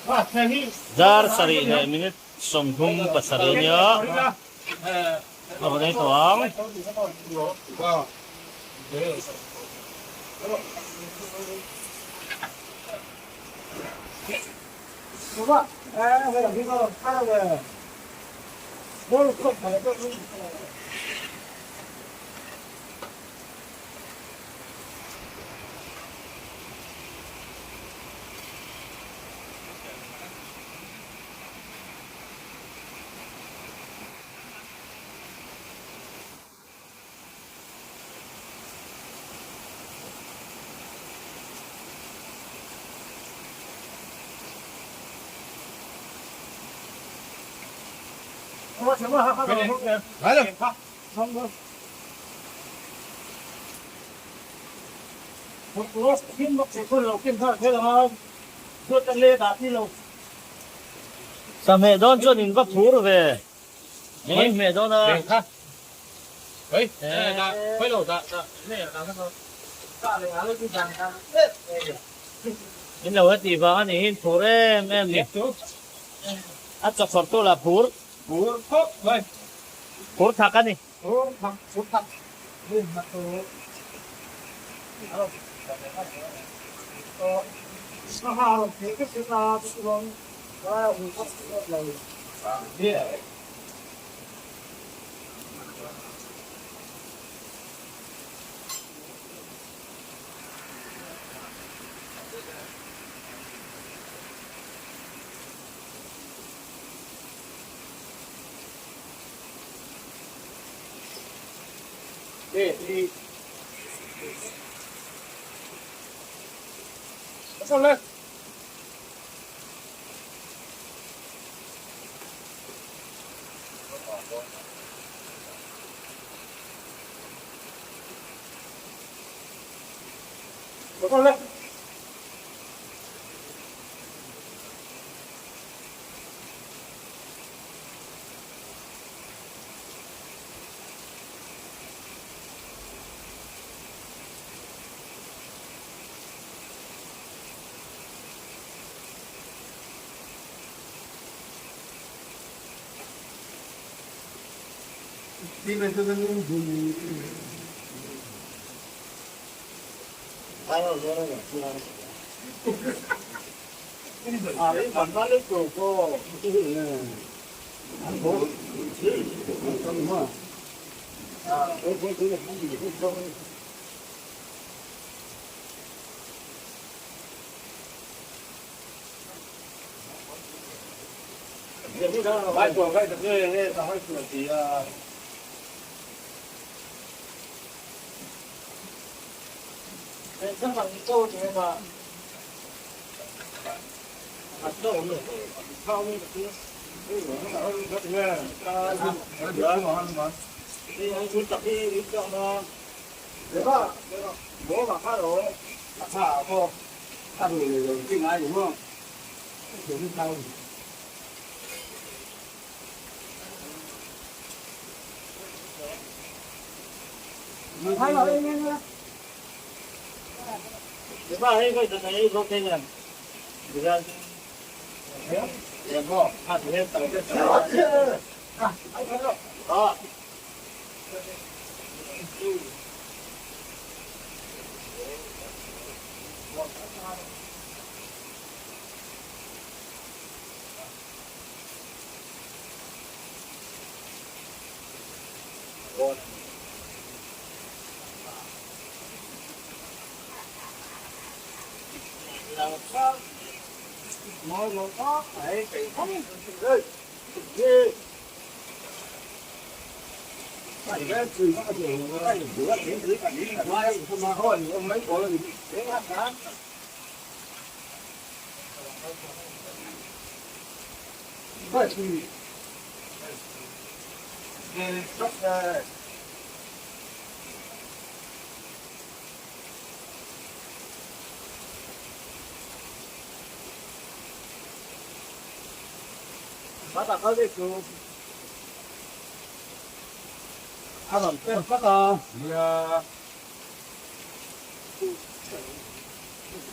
Dar sarih leh minute 37 a nia. A rawn ei tawh ang. Sahmeh dawn chuan in va phur ve. Eng hmeh dawn a. In lo hetih vang a nih hi in phur em em ni. A chawkawr tu lah phur. Phur thak a ni.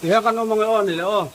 Tihian kan awm ang e aw ni le aw.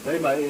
Đấy mày.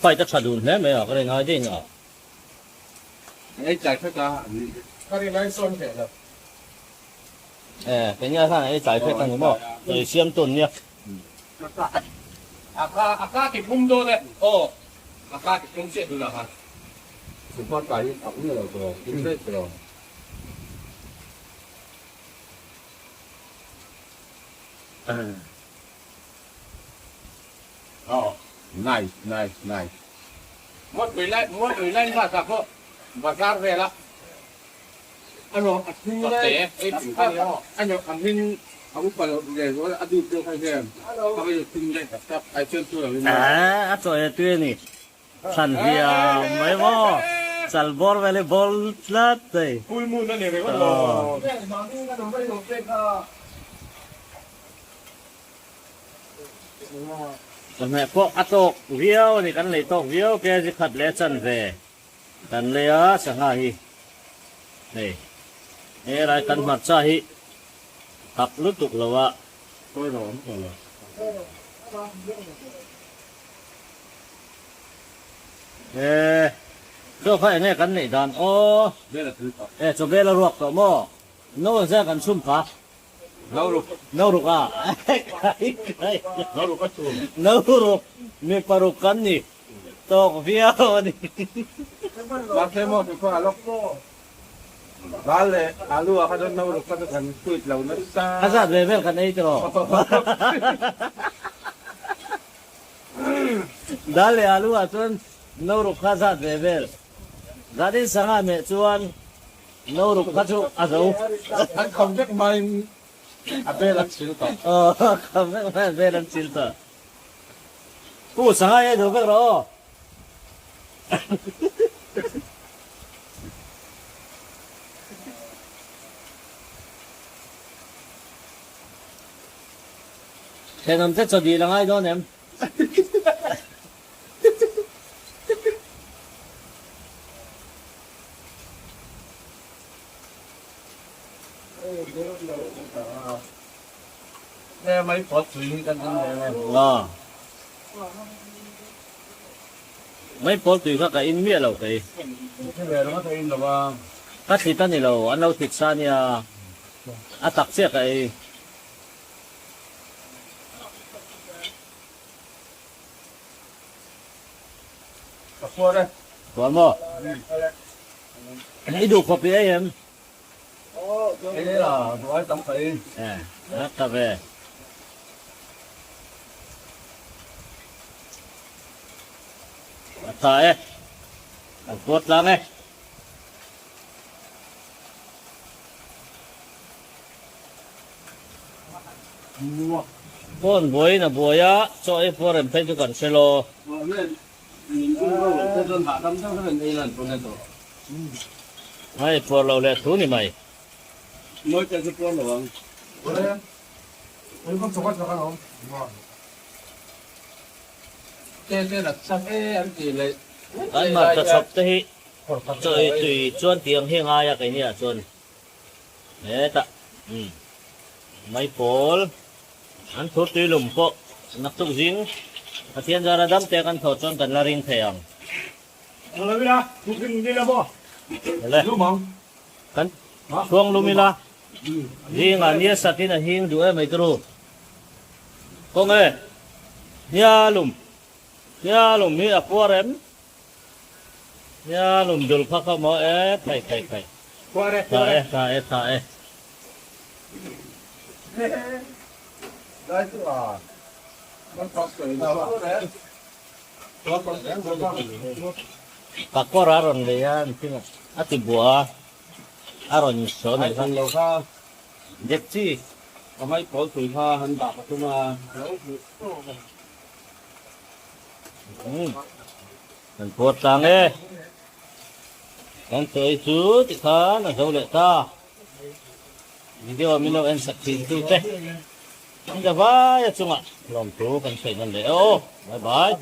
Fight a tha dun hle mai a, ka rin ai daih a. Ei tlai fek a ni. Ka rin ai sawn hle lo. E, kei khan ei tlai fek a ni maw? Ei siam tun nia. A ka a ka ti phum dawn e. Aw, a ka ti phum chiah tunah khan. Chhungkaw tlai hi a awm lo tawh, in hre tawh. Oh, nice, nice, nice. Mualpui lai, Mualpui lai hmasa pawh bazar vela Ano, a hming Pate, ei pui kha nia. Ano, a hming a upa loh ve zual a bik deuh kha hian a va in daih tak tak ai chuan chu lo in. A chaw e tui a ni. Thlan hliam mai maw? Chal bawr vel hi bawl tlat thei. Full moon a ni ringawt lo. Chawhmeh pawh a tawk viau a ni, kan lei tawk viau kg khat leh chan ve kan lei a sangha hi hei helai kan hmarcha hi hak lutuk lo a. Sawi lo awm tawh lo. E, chaw kha enge kan neih dan aw? Bel a tui tawh. E, chaw bel a ruak tawh maw? No zia kan chhum kha. No ruk. No ruk a. Kai kai. No ruk a chhum. No ruk mi paruk kan ni. Tawk viau a ni. Mahse maw ti khaw a lawk. Dal leh alu ah kha chuan no ruk kha chu kan quit lo nasa. A zat ve vel kan ei tawh. Dal leh alu ah chuan no ruk kha zat ve vel. Zatin sangha meh chuan no ruk kha chu a zo. An kham vek maiin a bel an chil tawh. Aw kham vek maiin a bel an chil tawh. Pu sangha hi a zo vek rawh aw. Thenawm te chaw dil a ngai dawn em? Mai pawl tui kha ka in miah lo kei. Ka thlit a ni lo, an lo thlit sa nia, a tak chiah ka ei. Ka puar e. Puar maw? I duh khawp i ei em? Ei la, duh ai tam ka ei. E, a tha ve. A tha e. Kan puar tlang e. Phone buaiin a buai a, chaw ei puar em phei chu kan hre lo. Hei puar lo leh thu ni mai. Kan hmarcha chhawp te hi chaw ei tui chuan tiang hi ngai a keini ah chuan. Hetah mai pawl an thur tui lum pawh naktuk zing Pathian zara dam te kan thaw chuan kan la ring thei ang. Ele kan chhuang lum ila zingah nia satin a hing duh em mai turu kawng e nia lum nia lum hi a puar em. Nia lum dul kha kha maw e thei thei thei. Tha e tha e tha e. Pakawr a rawn lei a an thing a ti buah a a rawn sawn ang kha. Dek chi. Kan puar tlang e. Kan sawi chu tikhan a zo leh ta. Video min lo en sak thin tu te. An za vai a chungah lawmthu kan sawi nawn leh e aw. Bye bye.